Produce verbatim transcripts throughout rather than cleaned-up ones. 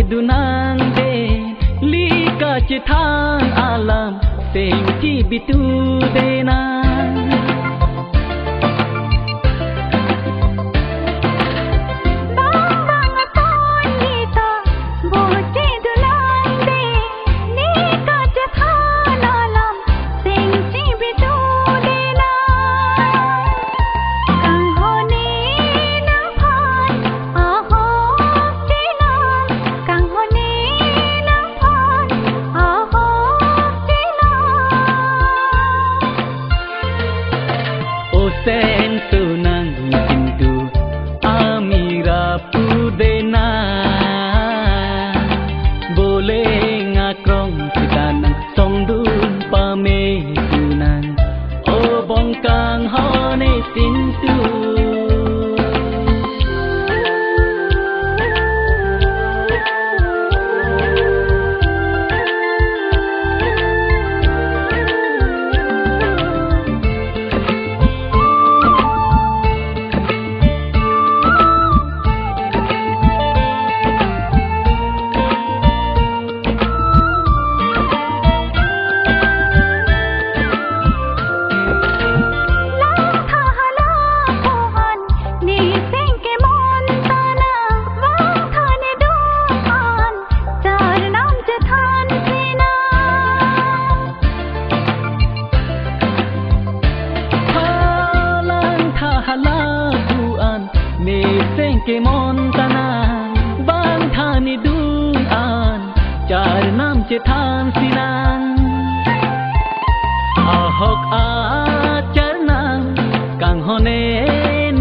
Dunang de, lika chethan alam seng chibitu denang. Bang bang aton nita, boche dunang de, lika chethan alam seng chibitu denang. Kanghon-e nangphan ahok chenam, kanghon-e nangphan ahok chenam. O sen sunang pintu amira pu denang. Boleng akrong sita nang songdun pame tunang. O bong kanghon-e sintu. Langtha hala ko-an, ne seng kemonta nang, vangtha ne do-an, charnam chethansi nang. Halangtha hala ko-an, ne seng kemonta nang, vangtha ne do-an, charnam chethansi nang. Ahok acharnam kanghon-e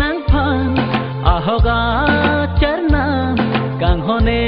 nangphan, ahok acharnam kanghon-e